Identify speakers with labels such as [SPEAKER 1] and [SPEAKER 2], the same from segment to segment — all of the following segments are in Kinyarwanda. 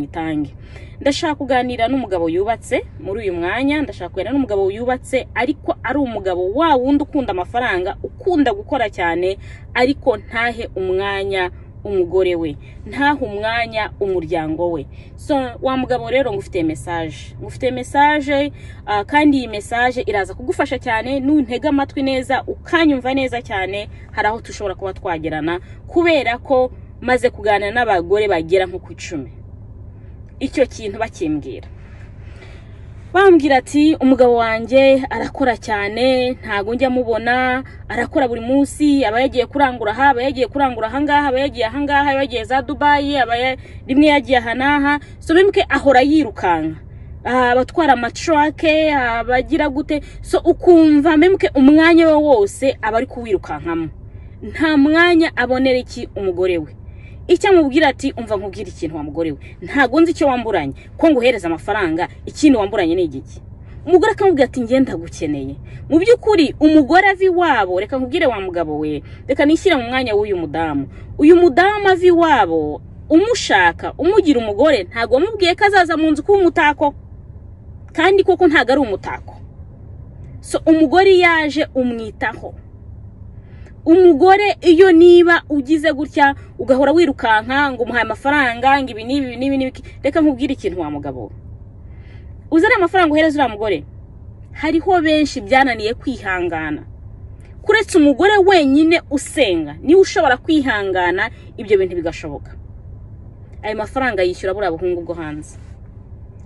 [SPEAKER 1] Itange. Ndashaka kuganira n'umugabo yubatse muri uyu mwanya. Ndashaka kuganira n'umugabo yubatse, ariko ari umugabo wa wundi ukunda amafaranga, ukunda gukora cyane, ariko ntahe umwanya umugore we, ntahe umwanya umuryango we. So wa mugabo rero, ngufitiye message, ngufitiye message, kandi iyi message iraza kugufasha cyane nuntega amatwi neza, ukanyumva neza cyane. Hari aho dushobora kuba twagerana, kubera ko maze kuganira n'abagore bagera nko ku 10, icyo kintu bakimbwira, bambwira ati: "Umugabo wanjye arakora cyane, ntago njya mubona, arakora buri munsi, aba yagiye kurangura aha, aba yagiye kurangura ahangaha, aba yagiye ahangaha, aba yagiye za Dubayi, aba rimwe yagiye aha n'aha." So bimuke ahora yirukanka, abatwara amatruck, abagira gute. So ukumva memuke umwanya we wose aba ari kuwirukankamo, nta mwanya abonera iki umugore we. Icyo amubwira ati: "Umva nkubwire ikintu wa mugore we, ntago nzi icyo wamburanye ko nguhereza amafaranga, ikindi wamburanye ni igiki?" Umugore akamubwira ati: "Ngenda ndagukeneye." Mu by'ukuri umugore ava iwabo, reka nkubwire wa mugabo we, reka nishyire mu mwanya w'uyu mudamu. Uyu mudamu ava iwabo, umushaka umugira umugore, ntago wamubwiye ko azaza mu nzu kuba umutako, kandi koko ntago ari umutako. So umugore iyo aje umwitaho. Umugore iyo niba ugize gutya ugahora wirukanka ngo umuhaye amafaranga, ngo ibi n'ibi n'ibi n'ibi, reka nkubwire ikintu wa mugabo we, uzane amafaranga uhereza uriya mugore. Hariho benshi byananiye kwihangana. Kuretse umugore wenyine usenga niwe ushobora kwihangana ibyo bintu bigashoboka. Ayo mafaranga yishyura buriya buhungu bwo hanze,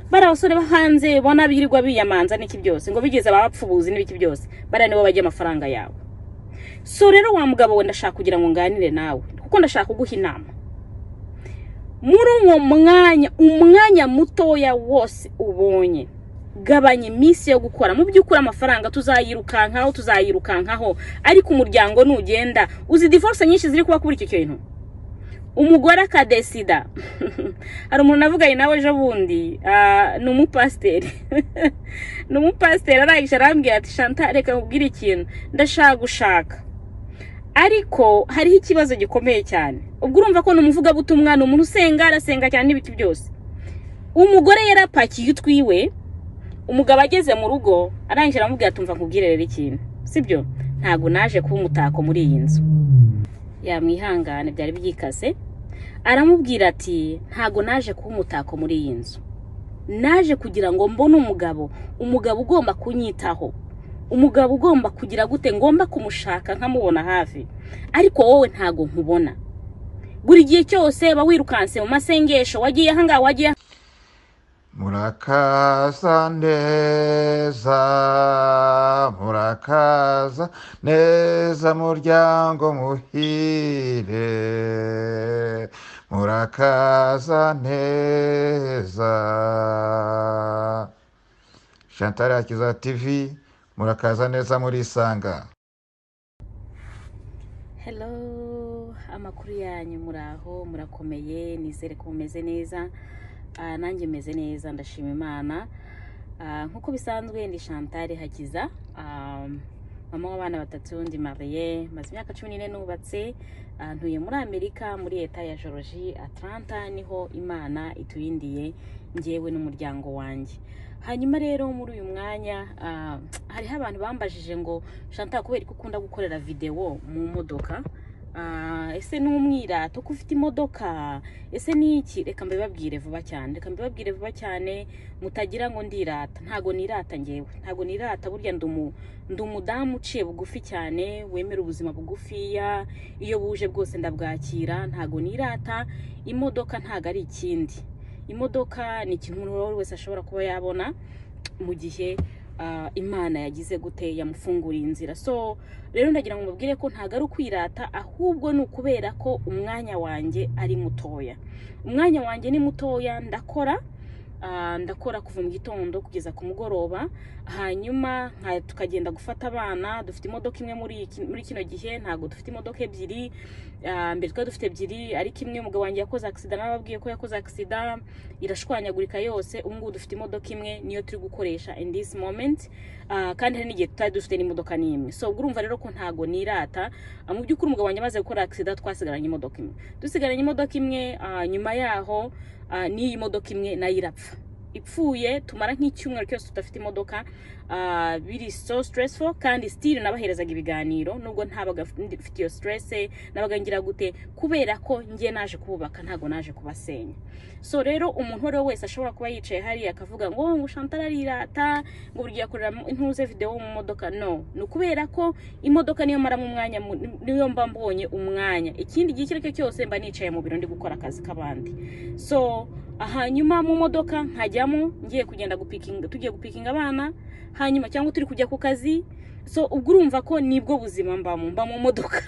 [SPEAKER 1] bariya basore bo hanze bona birirwa biyamanza n'iki byose, ngo bigeze abapfubuzi n'ibiki byose, bariya nibo bajya amafaranga yawe. So rero wa mugabo we, ndashaka kugira ngo nganire nawe, kuko ndashaka kuguha inama. Muri uwo mwanya, umwanya mutoya wose ubonye, gabanya iminsi yo gukora. Mu by'ukuri amafaranga tuzayirukankaho, tuzayirukankaho, ariko umuryango nugenda. Uzi divorce nyinshi ziri kuba kuri icyo kintu, umugore akadecida. Hari umuntu navuganye nawe ejo bundi, ni umupasiteri, ni umupasiteri. Arangije arambwira ati: "Shanta, reka nkubwire ikintu, ndashaka gushaka, ariko hariho ikibazo gikomeye cyane." Ubwo urumva ko ni umuvugabutumwa, ni umuntu usenga, arasenga cyane n'ibiki byose. Umugore yarapakiye utwiwe, umugabo ageze mu rugo, arangije aramubwira ati: "Umva nkubwire rero ikintu, sibyo? Ntabwo naje kuba umutako muri iyi nzu." Yamwihangane, byari byikase. Aramubwira ati: "Ntabwo naje kuba umutako muri iyi nzu, naje kugira ngo mbone umugabo, umugabo ugomba kunyitaho, umugabo ugomba kugira gute, ngomba kumushaka nkamubona hafi, ariko wowe ntabwo nkubona. Buri gihe cyose ba wirukanse mu masengesho, wagiye ahangaha, wagiye."
[SPEAKER 2] Murakaza neza, murakaza neza, muryango muhire, murakaza neza. Chantal Hakiza TV, murakaza neza, murisanga.
[SPEAKER 1] Hello, amakuru yanyu? Muraho, murakomeye? Nizere ko mumeze neza. Nanjye meze neza, ndashima Imana. Nk'uko bisanzwe ndi Chantal Hakiza, mama w'abana batatu, ndi mariée, maze imyaka 14 nubatse. Ntuye muri Amerika, muri leta ya Georgia, Atlanta, niho Imana iturindiye njyewe n'umuryango wanjye. Hanyuma rero muri uyu mwanya, hariho abantu bambajije ngo: "Chantal, kubera ko ukunda gukorera videwo mu modoka, ese ni umwirato ko ufite imodoka? Ese ni iki?" Reka mbibabwire vuba cyane, reka mbibabwire vuba cyane, mutagira ngo ndirata. Ntago nirata ngewe, ntago nirata. Burya ndi umudamu uciye bugufi cyane, wemera ubuzima bugufiya, iyo buje bwose ndabwakira. Ntago nirata. Imodoka ntago ari ikindi, imodoka ni ikintu umuntu uwo ari we wese ashobora kuba yabona mu gihe Imana yagize gute, yamufunguriye inzira. So rero ndagira ngo mubwire ko ntabwo ari ukwirata, ahubwo ni ukubera ko umwanya wanjye ari mutoya. Umwanya wanjye ni mutoya. Ndakora, ndakora kuva mu gitondo kugeza ku mugoroba, hanyuma tukagenda gufata abana. Dufite imodoka imwe muri kino gihe, ntabwo dufite imodoka ebyiri. Mbere twari dufite ebyiri, ariko imwe umugabo wanjye yakoze accident, nababwiye ko yakoze accident irashwanyagurika yose. Ubu ngubu dufite imodoka imwe, niyo turi gukoresha in this moment. Kandi hari n'igihe tutari dufite n'imodoka n'imwe. So ubwo urumva rero ko ntago nirata. Mu by'ukuri umugabo wanjye amaze gukora accident twasigaranye imodoka imwe, dusigaranye imodoka imwe. Nyuma yaho n'iyi modoka imwe nayo irapfa. Ipfuye tumara nk'icyumweru cyose tudafite imodoka. Biri so stressful, kandi still nabaherezaga ibiganiro nubwo ntabaga mfite iyo stress. Nabaga ngira gute? Kubera ko njye naje kubaka, ntago naje kubasenya. So rero umuntu uwo ari we wese ashobora kuba yicaye hariya akavuga ngo Chantal arirata, ngo buri gihe akorera intuze video mu modoka. No, ni ukubera ko imodoka niyo maramo umwanya, niyo mba mbonye umwanya. Ikindi gihe icyo ari cyo cyose mba nicaye mu biro ndi gukora akazi k'abandi. So hanyuma mu modoka nkajyamo ngiye kugenda gupikinga, tugiye gupikinga abana, hanyuma cyangwa turi kujya ku kazi. So ubwo urumva ko nibwo buzima mbamo, mba mu modoka,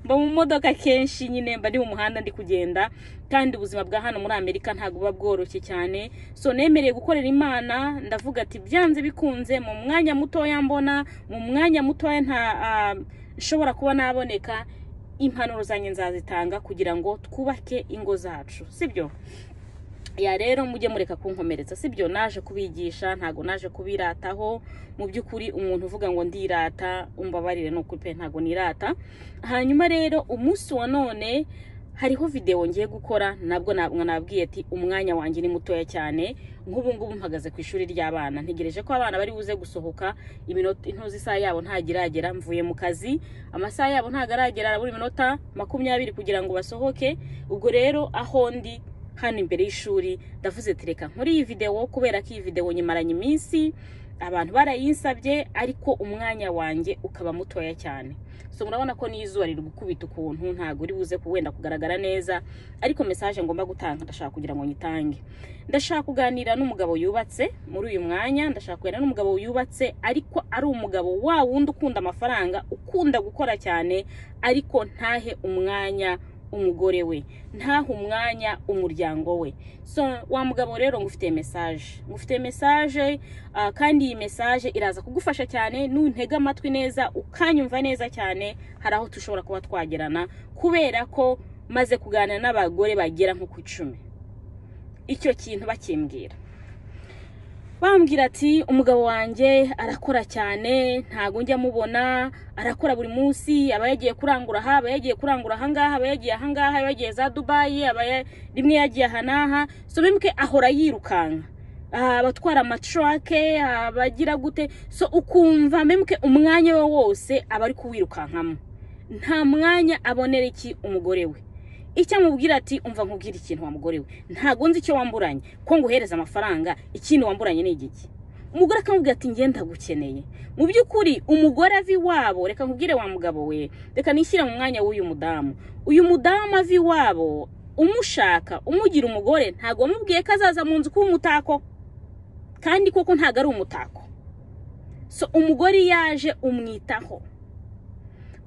[SPEAKER 1] mba mu modoka kenshi nyine, mba ndi mu muhanda ndi kugenda. Kandi ubuzima bwa hano muri Amerika ntabwo buba bworoshye cyane. So nemereye gukorera Imana, ndavuga ati byanze bikunze mu mwanya mutoya mbona, mu mwanya mutoya nta nshobora kuba naboneka, impanuro zanjye nzazitanga kugira ngo twubake ingo zacu, sibyo? Ya, rero mujye mureka kunkomeretsa, sibyo? Naje kubigisha, ntago naje kubirataho. Mu by'ukuri umuntu uvuga ngo ndirata, umbabarire, ni ukuri pe, ntago nirata. Hanyuma rero umunsi wa none hariho video ngiye gukora, nabwo nabwiye ati umwanya wanjye ni mutoya cyane. Nk'ubu ngubu mpagaze ku ishuri ry'abana, ntegereje ko abana bari buze gusohoka. Iminota intuzi, isaha yabo ntago iragera. Mvuye mu kazi, amasaha yabo ntago aragera, arabura iminota 20 kugira ngo basohoke. Ubwo rero aho ndi hano imbere y'ishuri, ndavuze ati reka nkore iyi video, kubera ko iyi video nyimaranye iminsi abantu barayinsabye, ariko umwanya wanjye ukaba mutoya cyane. So murabona ko n'izuba riri gukubita ukuntu, ntabwo uri buze wenda kugaragara neza, ariko message ngomba gutanga ndashaka kugira ngo nyitange. Ndashaka kuganira n'umugabo yubatse muri uyu mwanya, ndashaka kuganira n'umugabo yubatse ariko ari umugabo wa wundi ukunda amafaranga, ukunda gukora cyane, ariko ntahe umwanya umugore we, ntahe umwanya umuryango we. So wa mugabo rero, ngufitiye message, ngufitiye message, kandi iyi message iraza kugufasha cyane nuntega amatwi neza ukanyumva neza cyane. Hari aho tushobora kuba twagerana, kubera ko maze kuganira n'abagore bagera nko ku 10, icyo kintu bakimbwira, bambwira ati umugabo wanjye arakora cyane, ntago njya mubona, arakora buri munsi, aba yagiye kurangura aha, aba yagiye kurangura ahangaha, aba yagiye ahangaha, aba yagiye za Dubayi, aba rimwe yagiye aha n'aha. So bimuke ahora yirukanka, abatwara amatruck, abagira gute. So ukumva memuke umwanya we wose aba ari kuwirukankamo, nta mwanya abonera iki umugore we. Icyo amubwira ati umva nkubwire ikintu wa mugore we, ntago nzi icyo wamburanye ko nguhereza amafaranga, ikindi wamburanye ni igiki? Umugore akamubwira ati njye ndagukeneye. Mu by'ukuri umugore ava iwabo, reka nkubwire wa mugabo we, reka nishyire mu mwanya w'uyu mudamu. Uyu mudamu ava iwabo umushaka umugira umugore, ntago wamubwiye ko azaza mu nzu kuba umutako, kandi koko ntago ari umutako. So umugore iyo yaje umwitaho.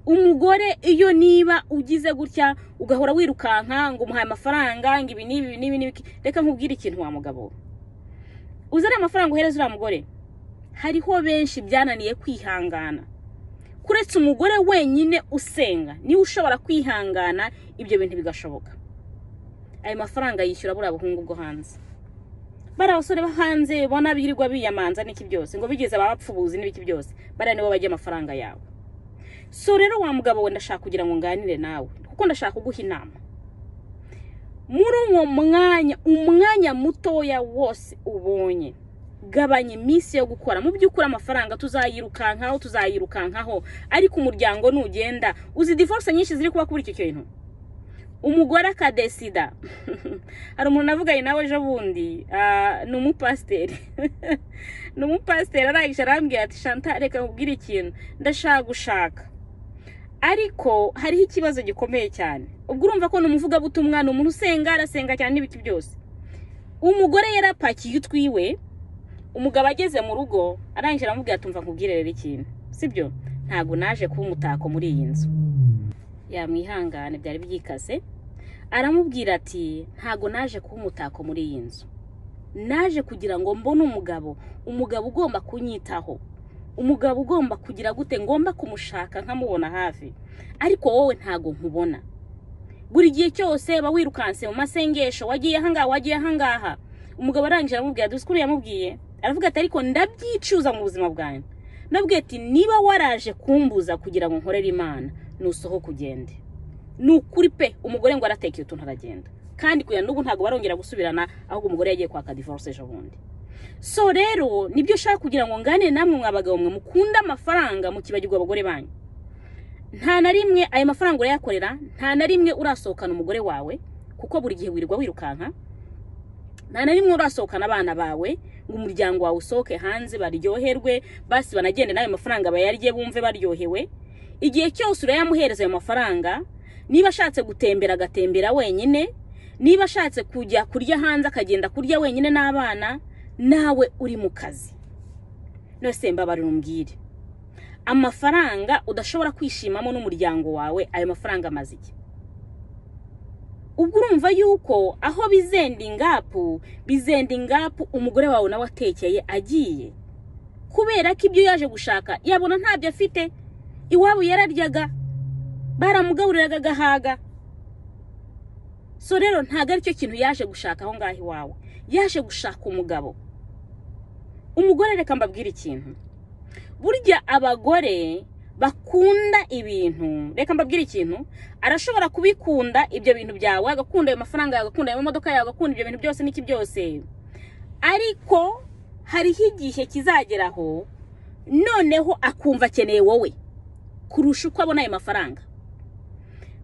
[SPEAKER 1] Umugore iyo niba ugize gutya ugahora wirukanka ngo umuhaye amafaranga, ngo ibi n'ibi n'ibi n'ibi, reka nkubwire ikintu wa mugabo we, uzane amafaranga uhereza uriya mugore. Hariho benshi byananiye kwihangana, kuretse umugore wenyine usenga niwe ushobora kwihangana ibyo bintu bigashoboka. Ayo mafaranga yishyura buriya buhungu bwo hanze, bariya basore bo hanze bona birirwa biyamanza n'iki byose, ngo bigeze abapfubuzi n'ibiki byose, bariya nibo bajya amafaranga yawe. So rero wa mugabo we, ndashaka kugira ngo nganire nawe, kuko ndashaka kuguha inama. Muri uwo mwanya, umwanya mutoya wose ubonye, gabanya iminsi yo gukora. Mu by'ukuri amafaranga tuzayirukankaho, tuzayirukankaho, ariko umuryango nugenda. Uzi divorce nyinshi ziri kuba kuri icyo kintu, umugore akadesida. Hari umuntu navuganye nawe ejo bundi, ni umupasiteri, ni umupasiteri, arangije arambwira ati Chantal, reka nkubwire ikintu, ndashaka gushaka, ariko hariho ikibazo gikomeye cyane. Ubwo urumva ko ni umuvugabutumwa, ni umuntu usenga, arasenga cyane n'ibiki byose. Umugore yarapakiye utwiwe, umugabo ageze mu rugo arangije aramubwira ati umva nkubwire rero ikintu, sibyo? Ntabwo naje kuba umutako muri iyi nzu. Yamwihangane byari byikase. Aramubwira ati ntabwo naje kuba umutako muri iyi nzu, naje kugira ngo mbone umugabo, umugabo ugomba kunyitaho, umugabo ugomba kugira gute, ngomba kumushaka nkamubona hafi, ariko wowe ntago nkubona. Buri gihe cyose ba wirukanse mu masengesho, wagiye ahangaha, wagiye ahangaha. Umugabo arangije aramubwira, duzi kuri yamubwiye Aravuga ati ariko ndabyicuza mu buzima bwanjye. Nabwiye ati niba waraje kumbuza kugira ngo nkorere Imana, nusohoke ugende. Ni ukuri pe, umugore ngo aratekeye utuntu aragenda, kandi kuya n'ubu ntabwo barongera gusubirana, ahubwo umugore yagiye kwaka divorce ejo bundi. So rero nibyo ushaka kugira ngo ngane namwe mwa bagabo mwe mukunda amafaranga mukibagirwa abagore banyu. Nta na rimwe ayo mafaranga urayakorera, nta na rimwe urasohokana umugore wawe, kuko buri gihe wirirwa wirukanka. Nta na rimwe urasohokana abana bawe ngo umuryango wawe usohoke hanze baryoherwe, basi banagende n'ayo mafaranga bayarye bumve baryohewe. Igihe cyose urayamuhereza ayo mafaranga, niba ashatse gutembera agatembera wenyine, niba ashatse kujya kurya hanze akagenda kurya wenyine n'abana, nawe uri mu kazi. None mbabarira umbwire, amafaranga udashobora kwishimamo n'umuryango wawe, ayo mafaranga amaze iki? Ubwo urumva yuko aho bizenda ingapu, bizenda ingapu umugore wawe nawe atekeye agiye, kubera ko ibyo yaje gushaka yabona ntabyo afite. Iwabo yararyaga, baramugaburiraga agahaga. So rero ntabwo aricyo kintu yaje gushaka aho ngaho iwawe, yaje gushaka umugabo. Umugore, reka mbabwire ikintu, burya abagore bakunda ibintu, reka mbabwire ikintu, arashobora kubikunda ibyo bintu byawe, agakunda ayo mafaranga yawe, agakunda ayo modoka yawe, agakunda ibyo bintu byose n'iki byose, ariko hariho igihe kizageraho noneho akumva akeneye wowe kurusha uko abona ayo mafaranga.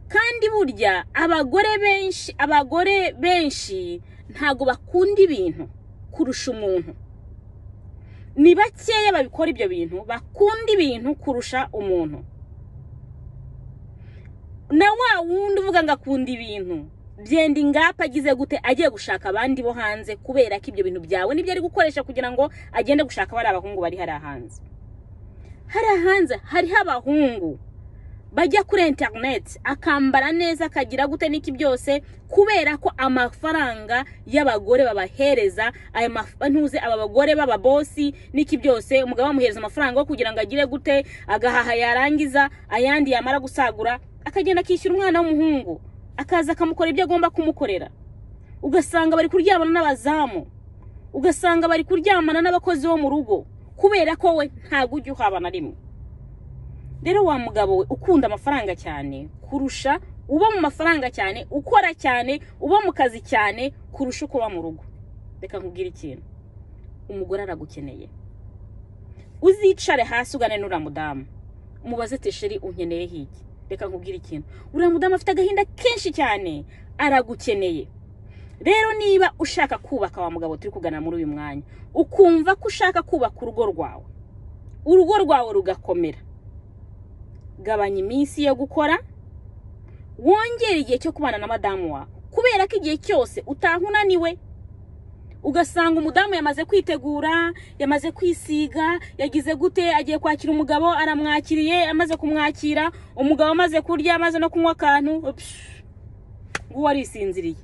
[SPEAKER 1] Kandi burya abagore benshi ntago bakunda ibintu kurusha umuntu. Ni bakeya babikora ibyo bintu, bakunda ibintu kurusha umuntu. Na wa wundi uvuga ngo akunda ibintu, byenda ingapa agize gute agiye gushaka abandi bo hanze, kubera ko ibyo bintu byawe nibyo ari gukoresha kugira ngo agende gushaka bari abahungu bari hariya hanze. Hariya hanze hariho abahungu bajya kuri internet akambara neza akagira gute n'iki byose, kubera ko amafaranga y'abagore babahereza, aya ntuze aba bagore b'ababosi n'iki byose, umugabo bamuhereza amafaranga yo kugira ngo agire gute, agahaha yarangiza ayandi yamara gusagura akagenda akishyura umwana w'umuhungu, akaza akamukora ibyo agomba kumukorera. Ugasanga bari kuryamana n'abazamu, ugasanga bari kuryamana n'abakozi bo mu rugo, kubera ko we ntabwo ujya uhaba na rimwe. Rero wa mugabo we ukunda amafaranga cyane kurusha uba mu mafaranga cyane, ukora cyane, uba mu kazi cyane kurusha uko uba mu rugo, reka nkubwire ikintu, umugore aragukeneye. Uzicare hasi ugane n'uriya mudamu, umubaze tesheri unkeneye hiki. Reka nkubwire ikintu, uriya mudamu afite agahinda kenshi cyane, aragukeneye. Rero niba ushaka kubaka wa mugabo turi kugana muri uyu mwanya, ukumva ko ushaka kubaka urugo rwawe, urugo rwawe rugakomera, gabanya iminsi yo gukora, wongere igihe cyo kubana na madamu wawe, kubera ko igihe cyose utaha unaniwe, ugasanga umudamu yamaze kwitegura, yamaze kwisiga, yagize gute, agiye kwakira umugabo, aramwakiriye, amaze kumwakira, umugabo amaze kurya, amaze no kunywa akantu, nguwo arisinziriye.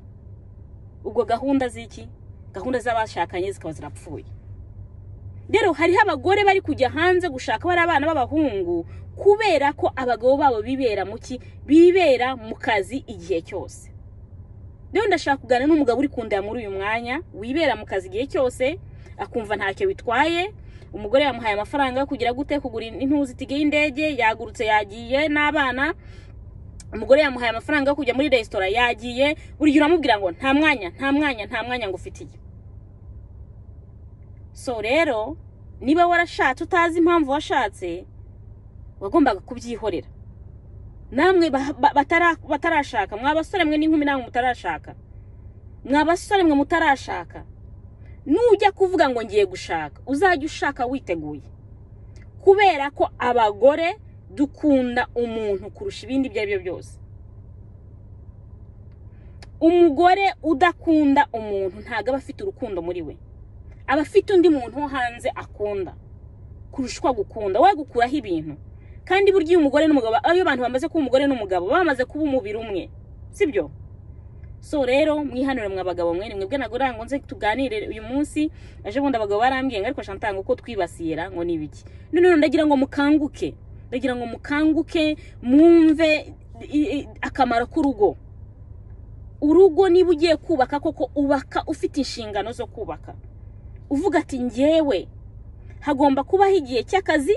[SPEAKER 1] Ubwo gahunda z'iki? Gahunda z'abashakanye zikaba zirapfuye. Rero hariho abagore bari kujya hanze gushaka bari abana b'abahungu, kubera ko abagabo babo bibera muki, bibera mu kazi igihe cyose. Rero ndashaka kuganira n'umugabo uri kundaya muri uyu mwanya, wibera mu kazi igihe cyose, akumva ntacyo bitwaye, umugore yamuhaye amafaranga yo kugira gute, kugura intuzi itike y'indege, yagurutse yagiye n'abana, umugore yamuhaye amafaranga yo kujya muri resitora yagiye, buri gihe uramubwira ngo nta mwanya, nta mwanya, nta mwanya ngo ufitiye. So rero niba warashatse utazi impamvu washatse, wagombaga kubyihorera. Namwe batarashaka, mwa basore mwe n'inkumi namwe mutarashaka, mwa basore mwe mutarashaka, nujya kuvuga ngo ngiye gushaka, uzajya ushaka witeguye, kubera ko abagore dukunda umuntu kurusha ibindi ibyo ari byo byose. Umugore udakunda umuntu ntabwo aba afite urukundo muri we, aba afite undi muntu wo hanze akunda kurusha uko agukunda. We gukuraho ibintu. Kandi burya umugore n'umugabo, ayo abantu bamaze kuba umugore n'umugabo bamaze kuba umubiri umwe, sibyo? So rero mwihanure mwa bagabo mwe, nimwebwe nagora ngo nze tuganire uyu munsi. Aje bundi abagabo barambwiye ngo ariko Chantal ngo ko twibasira ngo ni ibiki. None ndagira ngo mukanguke, ndagira ngo mukanguke mwumve akamaro k'urugo. Urugo niba ugiye kubaka koko, ubaka ufite inshingano zo kubaka. Uvuga ati njyewe hagomba kubaho igihe cy'akazi,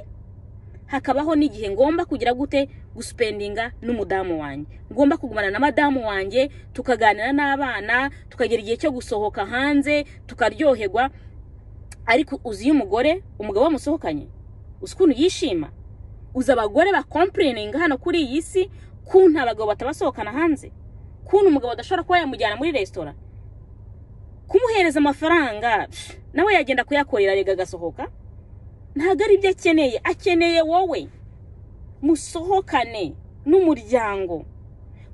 [SPEAKER 1] hakabaho n'igihe ngomba kugira gute, guspendinga n'umudamu wanjye, ngomba kugumana na madamu wanjye, tukaganira n'abana, tukagira igihe cyo gusohoka hanze, tukaryoherwa. Ariko uzi iyo umugore, umugabo wamusohokanye, uzi ukuntu yishima? Uzi abagore bacomplaininga hano kuri iyi si kuntu abagabo batabasohokana hanze, kuntu umugabo adashobora kuba yamujyana muri resitora, kumuhereza amafaranga nawe yagenda kuyakorera rega agasohoka. Ntabwo ari ibyo akeneye, akeneye wowe musohokane n'umuryango,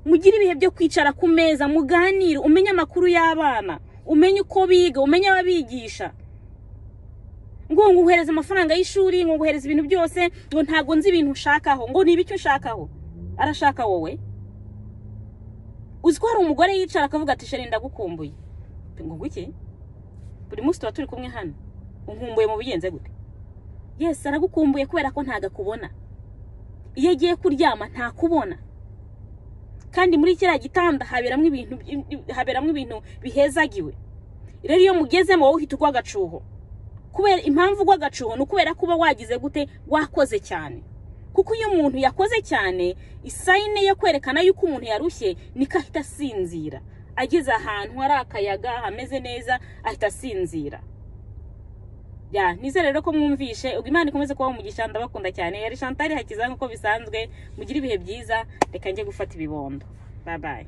[SPEAKER 1] mugire ibihe byo kwicara ku meza, muganire, umenye amakuru y'abana, umenye uko biga, umenye ababigisha. Ngo nguhereze amafaranga y'ishuri, ngo nguhereze ibintu byose, ngo ntabwo nzi ibintu ushakaho, ngo ni ibiki ushakaho? Arashaka wowe. Uzi ko hari umugore yicara akavuga ati chéri, ndagukumbuye. Ngo nguki? Buri munsi tuba turi kumwe hano, unkumbuye mu bigenze gute? Yes, aragukumbuye kubera ko ntago akubona. Iyo agiye kuryama ntakubona, kandi muri kiriya gitanda haberamo ibintu bihezagiwe. Rero iyo mugezemo, wowe uhita ugwa agacuho. Kubera impamvu ugwa agacuho ni ukubera kuba wagize gute, wakoze cyane. Kuko iyo umuntu yakoze cyane, isign yo kwerekana yuko umuntu yarushye niko ahita asinzira. Ageze ahantu hari akayaga, hameze neza, ahita asinzira. Ya, nizere rero ko mwumvishe. Ubwo Imana ikomeze kubaha umugisha, ndabakunda cyane. Yari Chantal Hakiza nk'uko bisanzwe. Mugire ibihe byiza. Reka njye gufata ibibondo. Bye bye.